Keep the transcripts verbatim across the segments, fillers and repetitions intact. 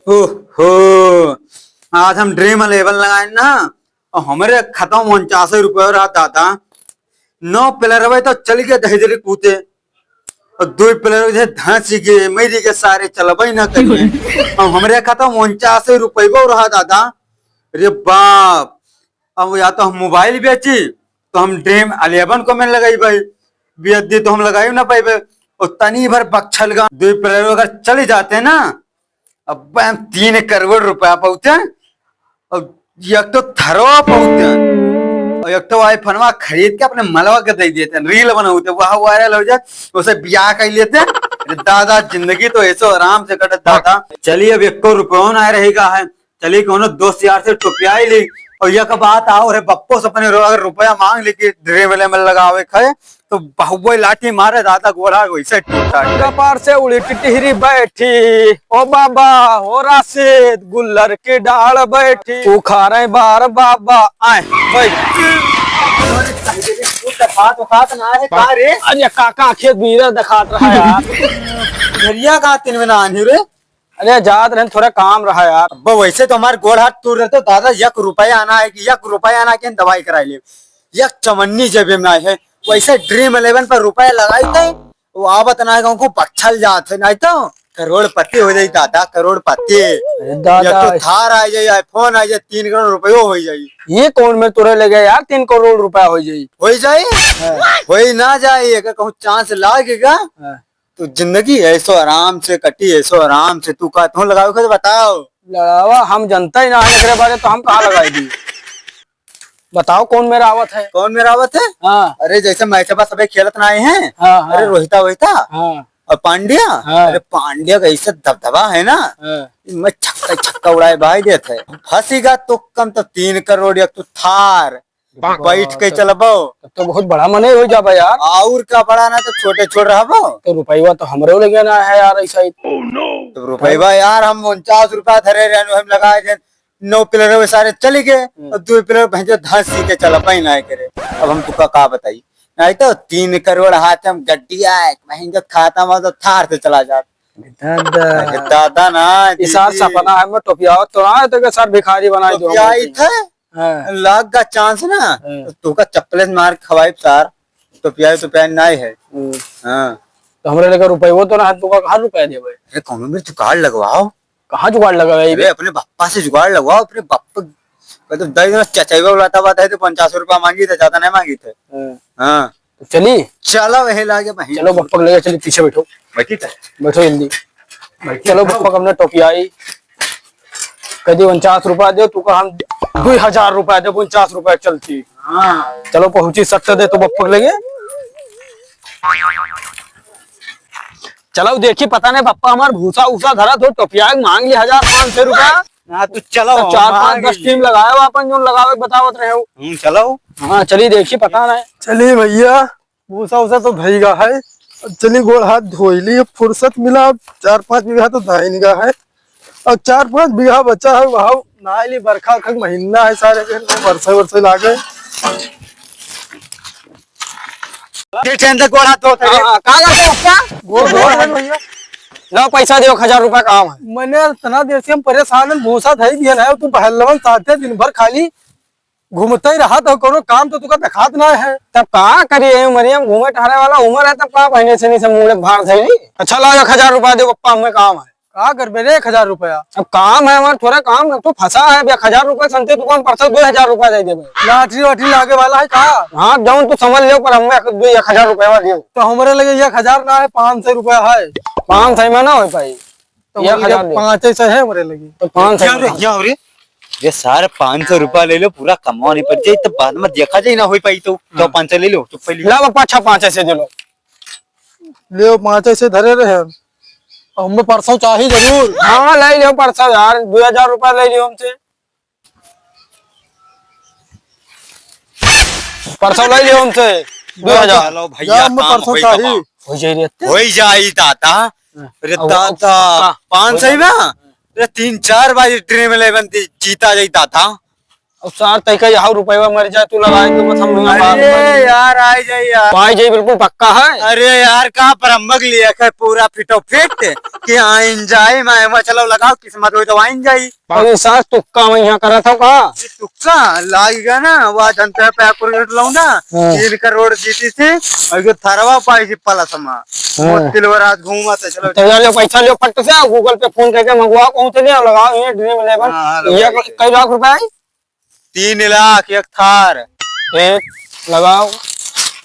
ओहो, आज हम ड्रीम इलेवन लगाए ना, और हमरे खाता में उनचास रुपये रहा दादा। नौ प्लेयर रहे तो चल गए दही दही कूदे, और दो प्लेयर थे धंस गए, मरी के सारे चलबे ना करिए। और हमरे खाता में उनचास रुपये रहा दादा। अरे बाप, अब या तो हम मोबाइल बेची, तो हम ड्रीम इलेवन को में लगाई भाई, बेच दी तो हम लगाई ना पाइबे। और तनी भर बक्छल गा दो प्लेयर अगर चले जाते ना, अब हम तीन करोड़ रुपया पाते। और एक तो थरवा पाते, और एक तो आईफोनवा खरीद के अपने मलवा के दे देते, रील बनाते, वह वायरल हो जाए, उसे ब्याह कर लेते। अरे दादा, जिंदगी तो ऐसो आराम से कटत दादा। चलिए, अब एको रुपयो ना रहेगा है, चली कौनो दोस्त यार से टोपियाई ली। और यह का बात आओ रे बप्पो से अपने रो-, अगर रुपया मांग ली कि ड्रीम इलेवन लगावे खाए, तो बहुए लाठी मारे दादा, गोड़ा वैसे टूटा है। कपार से उड़ी टिटहरी बैठी, ओ बाबा हो राशिद गुल्लर की डाल बैठी, उखाड़े बार बाबा आए बैठ। तू तो बात, बात ना है का रे? अरे काका खेत बीरा दिखात रहा यार। घरिया का तीन में ना आनी रे। अरे जात रहन, थोड़ा काम रहा यार। अब वैसे तो हमारे गोड़ हाथ टूट रहे, तो दादा एक रुपया आना है कि एक रुपया आना के दवाई कराई ले, एक चवन्नी जेबे में आए है। वैसे ड्रीम इलेवन पर रुपया लगाई थे, वो आवत ना है, गाँव को बक्छल जात है, नहीं तो करोड़पति हो जाई दादा, करोड़पति। अरे दादा। ये तो थार आ जाई, आईफोन आ जाई, तीन करोड़ रुपयो हो जाई। ये कौन में तोरे लगे यार, तीन करोड़ रुपया हो जाई? हो जाई? हाँ। हो ही ना जाई, अगर कहूँ चांस लागेगा। हाँ। तो जिंदगी ऐसो आराम से कटी, ऐसो आराम से। तू का, तू लगावे के तो बताओ। लड़ावा हम जनता ही ना है एकरे बारे, तो हम कहाँ लगाई दी? बताओ कौन मेरा आवत है? कौन मेरा आवत है? हाँ। अरे जैसे मैचवा सबे खेलत ना आए हैं। हाँ, हाँ। अरे रोहिता, वोहिता। हाँ। और पांड्या। हाँ। अरे पांड्या का ऐसे दबदबा है ना। हाँ। मैं छक्का छक्का उड़ाए भाई देत है। फंसीगा तो कम तो तीन करोड़, एक तो थार। बैठ के चलबो। तब तो बहुत बड़ा मनई हो जाबा यार। और का बड़ा ना, तो छोटे छोट रहबो। तो रुपया तो हमरो लगे ना है यार, ऐसा ही। तो रुपया यार, हम उनचास रुपया धरे रहन, हम लगाए थे, नौ प्लेयर वे सारे चले गए, हम्म। और दो प्लेयर भैंस धंस के चला पाई ना करे। अब हम तुका का बताई, नहीं तो तीन करोड़ हाथ हम गड्डिया है, वहीं जो खाता में तो थार से चला जात। दादा। अरे दादा ना, इसार दीदी। सपना है, मैं टोपिया तो ना है, तो के सर भिखारी बनाई दो टोपिया हमको। ही थे। हाँ। लाख का चांस ना, हाँ। तो तुका चप्पले से मार खवाई सार, टोपिया तो पहन ना है। हम्म। हाँ। तो हमरे लेकर रुपये वो तो ना है, तुका कहाँ रुपया देबे? अरे कौनो में जुगाड़ लगवाओ। कहाँ जुगाड़ लगावे अरे? अपने बप्पा से जुगाड़ लगवाओ, अपने बप्पा का तो दई देना, चचैबा बुलाता बात है तो पचास रुपया मांगी थे, ज्यादा नहीं मांगी थे। हाँ। हाँ। तो चली? चलो वही लागे बहिन। चलो बप्पा के लगे चली, पीछे बैठो। बैठी थे। बैठो जल्दी। बैठी चलो थे। बप्पा का अपना टोपियाई। कदी उनचास रुपया दे, तू का हम दो हजार रुपया दे, उनचास रुपया चलती। हाँ। चलो पहुँची सट्ट दे तो बप्पा के लगे। चलो देखी, पता नहीं बप्पा हमार भूसा उसा धरा तो टोपिया के मांग ली हजार पाँच सौ रुपया। ना, तू चलो, तो चार हम पाँच आगे। दस टीम लगाए हो अपन, जोन लगावे के बतावत रहे हो। हम्म, चलो। हाँ, चली देखी, पता नहीं। चलिए भैया, भूसा उसा तो धइगा है, अब चली गोड़ हाथ धोई ली, अब फुर्सत मिला, अब चार पाँच बीघा तो धाइन गा है, अब चार पाँच बीघा बचा है, वहाँ ना आइली, बरखा का महीना है, सारे दिन में बरसे बरसे लागे। देख, टेंट गोड़ हाथ धोत है। हाँ, हाँ, का करते पप्पा? गोड़ धो रहे हैं भैया। लो पैसा दो, एक हजार रुपया काम है। मने इतना देर से हम परेशान हैं, भूसा धई दिया ना, तू पहलवान साथे दिन भर खाली घूमते ही रहत हो, कोनो काम तो तुका देखात ना है। तब का करिए, ये उमरिया में घूमे टहरे वाला उमर है, तब का बहने से नहीं सब मुड़े भार धई। अच्छा लाओ, एक हजार रुपया दो पप्पा, हमें काम है। का करबे रे एक हजार रुपया? अब काम है हमार, थोड़ा काम है, तू फंसा है, अब एक हजार रुपया संते तू हम परसों दो हजार रुपया दे देबे। लाटरी वाटरी लागे वाला है का? हाँ, जौन तू समझ ले, पर हमें एक, दो, एक हजार रुपया दे। तो हमरे लगे एक हजार ना है, पाँच सौ रुपया है। पाँच सौ में ना हो पाई। तो एक हजार दे। पाँच सौ है हमरे लगे। तो पाँच सौ क्या रे, क्या हो रे? ये सारे पाँच सौ रुपया ले लो, पूरा कमाओ नहीं पड़ जाए, तो बाद में देखा जाए ना हो पाई तो, तो हाँ। पाँच सौ ले लो, तो पहले। ला बापा, अच्छा पाँच सौ दे लो। ले पाँच सौ धरे रहे। अब हमें परसों चाही जरूर। हाँ, ले लियो परसों यार, दो हजार रुपया ले लियो हमसे। परसों ले लियो हमसे, दो हजार। चलो भैया, जा, हमें काम परसों होई चाही। कमा। हो जाई रे। होई जाई दादा। हाँ। अरे अब, अब दादा, पक्का। पाँच सौ में? अरे तीन चार बार ड्रीम इलेवन जीता जाई दादा। अब सार तई का यहाँ रुपया मर जाए, तू लगाए तो बस हम लोग बात अरे यार, आ जाए यार। आ जाए, बिल्कुल पक्का है। अरे यार, का परम्बक लिया है पूरा फिटो फिट कि आइन जाए, मैं, मैं चलो लगाओ, किस्मत होई तो आइन जाए। अरे सार, तुक्का मैं यहाँ करा था का? ये तुक्का लाग गया ना, वह जनता पे आपको रेट लाऊं ना, हाँ। तीन करोड़ जीती थे, और ये थरवा पाई थी पलस में। हाँ। वो तिलवराज घूमा था, चलो। तो यार, ये पैसा लियो फट से, Google पे फोन करके मंगवा, कौन से लियो, लगाओ, ये ड्रीम इलेवन। हाँ, हाँ, ये लगाओ। कई लाख रुपया है? तीन लाख एक थार। ए, लगाओ,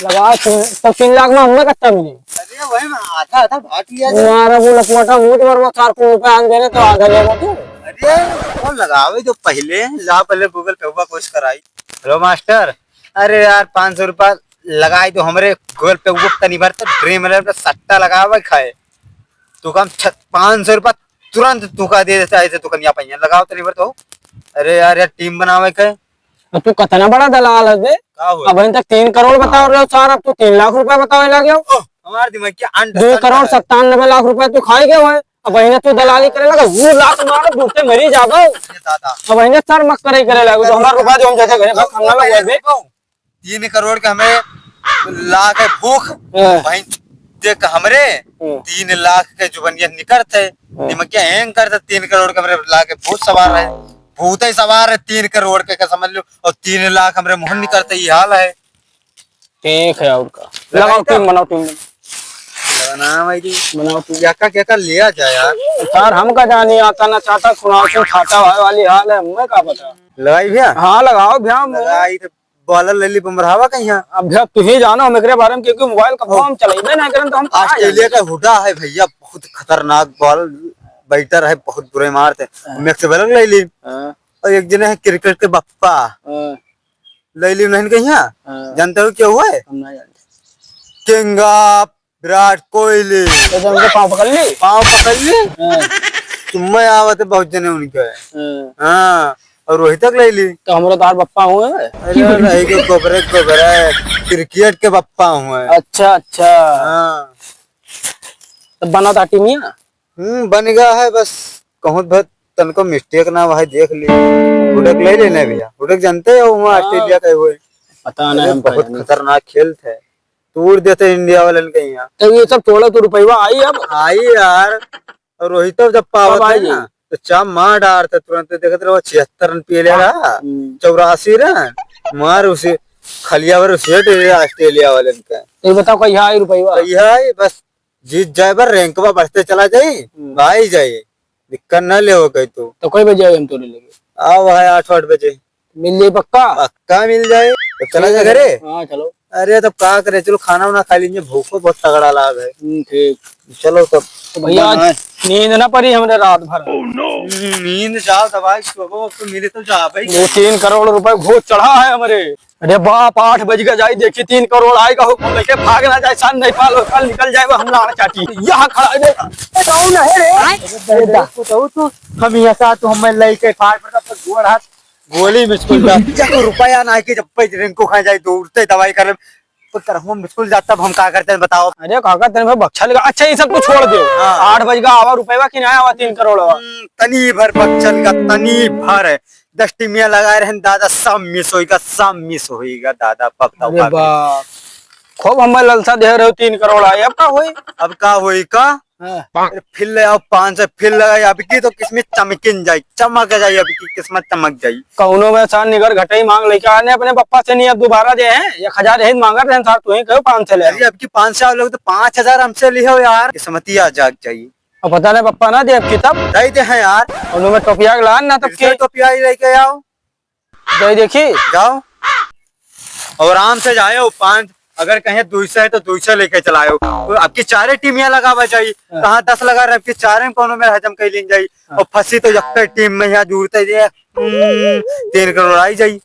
लगाओ, तीन, तो तीन लाख में हमें कितना मिली? अरे, वही में आधा, आधा बांट लिया जाए। मारा वो लपवाटा मुंह तुम्हारे वो चार सौ रुपया आन देने तो आधा लेगा तू। अरे, वो लगावे जो पहले, ला पहले Google पे हुआ कुछ कराई। हेलो मास्टर, अरे यार, पाँच सौ रुपया लगाई दो हमरे Google पे, वो तनी भर तो ड्रीम इलेवन पे सट्टा लगावे खाए। तू कम छ-, पाँच सौ रुपया तुरंत तू का दे देता है, ऐसे तू कनिया पहिया लगाओ तनी भर तो। अरे यार, यार, टीम बनावे के। अब तू कितना बड़ा दलाल है बे? का हुआ? अब तक तीन करोड़ बताओ रहे हो सार, अब तू तीन लाख रुपया बतावे लगे हो। ओह, हमार दिमाग क्या अंड दो करोड़ सत्तानवे लाख रुपया तू खाए गए हो, अब वहीं तू दलाली करे लगा, वो लात मारो, डूबते मरी जाबो। ये दादा। अब वहीं सर मस्करी करे लगे, तो हमारा रुपया जो हम जैसे घरे खाना लगा दे। तीन करोड़ के हमें लाख है भूख, हाँ। भाई देख हमरे हाँ। तीन लाख के जुबनिया निकरत है, हाँ। निमकिया हैंग करत, तीन करोड़ के हमरे लाख है भूत सवार है, भूत ही सवार है तीन करोड़ के, का समझ लो, और तीन लाख हमरे मुँह निकरत, ये हाल है। ठीक है, और का? लगाओ लगाई तो? टीम बनाओ, टीम बनाओ। बनाओ भाई जी। बनाओ टीम। क्या का, क्या का लिया जाए यार? सार, हम का जानी, आता ना चाटा, सुनाओ से छाटा भाई वाली हाल है, हमें का पता। लगाई भैया? हाँ, लगाओ भैया। लगाई तो बॉलर ले ली, बुमराहवा कहीं है। अब भैया, तू ही जानो, हम एकरे बारे में, क्योंकि मोबाइल का हाँ। हम चलाइबे ना करन, तो हम कहाँ ऑस्ट्रेलिया जाने? का हुडा है भैया, बहुत खतरनाक बॉल, बैटर है, बहुत बुरे मारते हैं। हाँ। मैक्सवेल ले ली। हाँ। और एक जने है क्रिकेट के बप्पा। हाँ। ले ली उन्हें कहीं है। हाँ। जानते हो क्या हुआ है? हम ना जानते। किंग ऑफ विराट कोहली। तो जब उनके पाँव पकड़ ली? पाँव पकड़ ली? हाँ। तुम्हें आवत है बहुत जने उनके। हाँ। हाँ, और वही तक ले ली। तो हमरो तो यार बप्पा हुए हैं। अरे नहीं, के गोबरे, गोबरे, क्रिकेट के बप्पा हुए हैं। अच्छा, अच्छा। हाँ। तो बना था टीमिया? हम्म, बन गया है, बस कहूँ बहुत तनको मिस्टेक ना भाई, देख ली। उड़क ले लेना भैया, उड़क जानते हो वहाँ हाँ। ऑस्ट्रेलिया के हुए। पता नहीं अरे, हम बहुत पहले खतरनाक खेल थे। तोड़ देते इंडिया वालन के यहाँ। तो ये सब तोड़ा तो रुपया आई अब। आई यार, और वही तो जब पावत कब है आई? ना, तो चाप मार डारते तुरंत, देखत रहो छिहत्तर रन पी लेगा, हम्म। चौरासी रन, मार उसे खलिया भर उसे दे ऑस्ट्रेलिया वालन का। तो ये बताओ कहिया आई रुपया? कहिया आई, बस जीत जाए, बर रैंकवा बढ़ते चला जाई, हम्म। भाई जाई, दिक्कत ना ले हो कहीं तू। तो कई बजे आई हम तोरे लगे? आओ भाई, आठ, आठ बजे। मिल जाई पक्का? पक्का मिल जाई। तो चला ठीक जा है। घरे? हाँ, चलो। अरे, तब का करे, चलो खाना वाना खा लीजिए, भूखो बहुत तगड़ा लाग है। हम्म, ठीक। चलो तब। तो भैया, आज बनाए। नींद ना पड़ी हमरे रात भर। हम्म, नींद जाओ, दवाई सोबो, अब तो मिले तो जा भाई। दो तीन करोड़ रुपए भूत चढ़ा है हमरे। अरे बाप, आठ बज के जाई, देखी तीन करोड़ आए का हुक्म लेके भाग ना जाए, सन नहीं पाल, कल निकल जाए, वो हमला आना चाहती। यहाँ खड़ा है, ए, गाड़ी ना है रे। अरे, अरे, तो, तो हम यहाँ से, तो हमें लेके फाड़ पड़ता, पर गोड़ हाथ गोली में स्कूल जा। जब रुपया ना के, जब पे रिंकू खा जाए, दौड़ते दवाई करे, तो तरह में स्कूल जाता, अब हम का करते हैं, बताओ। अरे काका, तने भाई बक्सा लगा। अच्छा, ये सब तो छोड़ दो। हाँ। आठ बज का आवा, रुपया कि ना आवा, तीन करोड़ आवा। हम्म, तनी भर बक्सा लगा, तनी भर। दस टीमियां लगाए रहन दादा, सब मिस होइगा, सब मिस होइगा दादा, अब बताओ अरे का करी? बाप, खूब हमें ललसा दे रहे हो, तीन करोड़ आए, अब का होई? अब का होई का? हाँ। अरे फिर ले आओ पाँच सौ, फिर लगाई, अब की तो किस्मत चमकिन जाई, चमक जाई, अब की किस्मत चमक जाई। कौनो में सार निगर घटई मांग लेके आने अपने पप्पा से, नहीं अब दोबारा दे हैं, एक हजार यही मांगत रहे सार, तू ही कहो पाँच सौ ले आओ। अरे अब की पाँच सौ लोग तो पाँच हजार हमसे लिहो यार, किस्मतिया जाग जाई। अब पता नहीं पप्पा ना दे अब की तब। दे दे हैं यार। उन्होंने टोपिया के लान ना तब फिर से के। टोपिया ही लेके आओ। जाई देखी। जाओ। और आराम से जाए, वो पाँच, अगर कहें दुई सौ है तो दुई सौ लेके चलायो। तो अब की चारे टीमियां लगावा जाई। हाँ। कहाँ दस लगा रहे, अब की चारे में कौनो में हजम कर लीन जाई। हाँ। और फंसी तो यक्के टीम में यहाँ जुड़ते जे, हम्म, तीन करोड़ आई जाई।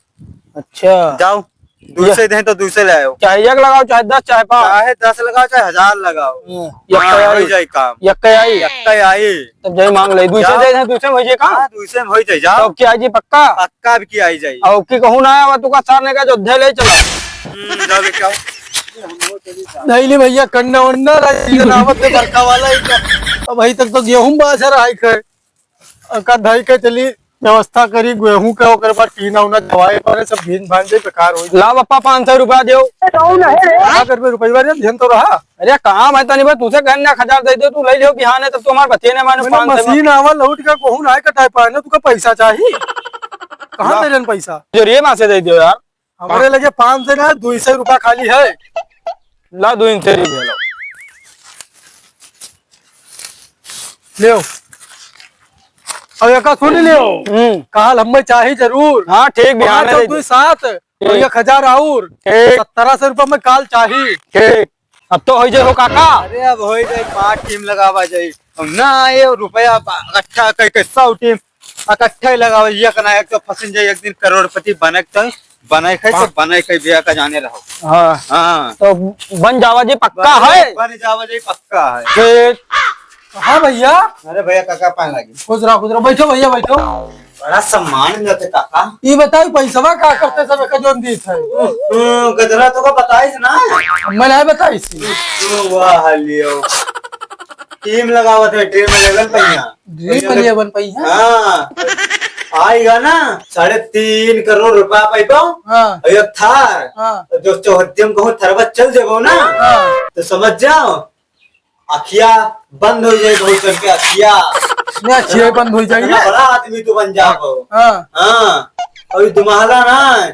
अच्छा। जाओ, दुई सौ दें तो दुई सौ ले आयो। चाहे एक लगाओ, चाहे दस, चाहे पाँच। चाहे दस लगाओ, चाहे हजार लगाओ। हाँ। हाँ, यक्के आई। हो जाई काम। यक्के आई। यक्के आई। तब जाई मांग ले, दुई सौ जाओ। दे दें, दुई सौ में हो जाई काम। हाँ, दुई सौ में हो जाई, जाओ। तो अब की आई जी पक्का? पक्का अब की आई जाई। अब की कहूँ ना आवा, तू का सार ने का जो धे ले चला। हम्म, जाओ लेके आओ। नहीं ले भैया, कंडा वंडा रही जनावत में बरका वाला ही का। अब अभी तक तो गेहूं बासर आई खाए। का धाई के चली। व्यवस्था करी गेहूं का, ओकर बाद टीना उना दवाई पड़े, सब भींज भांज जाई, बेकार होई। ला बप्पा, पाँच सौ रुपया देउ। का करबे रुपया रे, ध्यान तो रहा। अरे कहाँ भाई, तनी बस तुसे कहन ना, एक हजार दे देउ, तू लइ लियो कि हाँ, नहीं तब तू हमार बतिये ना मानो। मैंने पाँच सौ में मशीन आवा लौट के, कहूँ ना कटाई पाए ना, तुका पैसा चाही। कहाँ ला। दे देन पैसा? जो रे माँ से दे दियो यार। हमरे लगे पाँच सौ ना, दुई सौ रुपया खाली है। ला, दुई सौ रुपया लो। लेव। अब एका सुन लेव। हम्म। काल हमें चाही जरूर। हाँ, ठीक, बिहान पाँच और दे दे। दुई सात, ठीक। और एक हजार और। ठीक। सत्रह सौ रुपया में काल चाही। ठीक। अब तो होइ जाए हो काका। अरे अब होइ जाए, पाँच टीम लगावा जाई। अब ना आए रुपया बा-, इकट्ठा कई के सौ टीम इकट्ठा ही लगावा, एक ना एक तो फंस जाए, एक दिन करोड़पति बने के तो बने के, तो बने के भैया का जाने रहो। हाँ। हाँ। तो बन जावा जी, पक्का बन, है? बन जावा जी, पक्का है। ठीक। हाँ भैया। अरे भैया, काका पाए लागी। खुश रहो, खुश रहो। बैठो भैया, बैठो। बड़ा सम्मान मिलत है काका। ई बताई, पैसवा का करते सब एक जोन दीत है? हम्म, गजरा तो का बताइस ना? मैं नहीं बताइस। हम्म, वाह लियो। टीम लगावत है, टीम eleven पहिया। ड्रीम भैया, eleven पहिया? हाँ। आइगा ना, साढ़े तीन करोड़ रुपया पाइबो। हाँ। और एक थार। हाँ। जो चौहद्दी में कहूँ थरवा चल देबो ना, हाँ। तो समझ जाओ, अखिया बंद हो जाए, बहुत करके अखिया। नहीं, अखिया बंद हो जाए। इतना बड़ा आदमी तो बन जाओ। हाँ। हाँ। और ये दुमहला ना,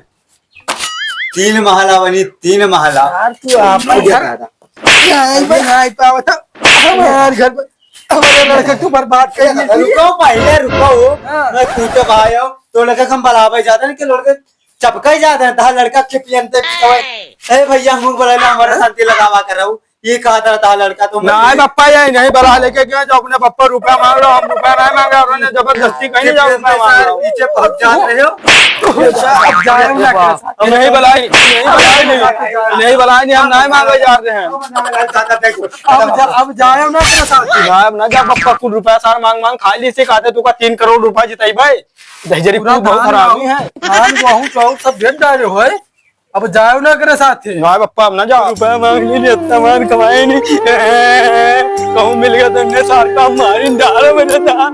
तीन महला बनी, तीन महला। यार, तू आप ये घर दादा। नहीं बनाई पावत है। हमारे घर पर, हमारे लड़के तू बर्बाद कर दिए। रुको, पहले रुको। हाँ। मैं टूटे भाई हूँ, तो लड़का हम बलावे जाते हैं कि लड़के चपका ही जाते हैं, तहा लड़का के पियनते पियवे। ए भैया, मुंह बुलाइला, हमारे शांति लगावा कर रहू। ये कहा था, था लड़का तो नहीं, बप्पा, ये नहीं बला लेके गया, जो अपने बप्पा रुपया मांग लो, हम रुपया नहीं मांगे, और उन्होंने जबरदस्ती कहीं जाओ, रुपया मांग लो। पीछे पहुंच जा रहे हो। अब जाए ना। हम नहीं बलाई, नहीं बलाई, नहीं, नहीं बलाई, नहीं, हम नहीं मांगे जा रहे हैं। अब जा-, अब जाए ना तेरे साथ। ना, ना जा बप्पा, कुल रुपया सार मांग मांग खा ली, से कहते तू का तीन करोड़ रुपया जिताई भाई। दहिजरी पूरा पूत बहुत धान हरामी गेहूं, है। धान गेहूं चाउर सब बेच डाले होए। अब जाओ ना करे साथे। ना बप्पा, अब ना जाओ। रुपया मांग ली, इतना मान कमाए नहीं। कहूँ मिल गया तो इन्हें सार का मारी डाल मैंने था।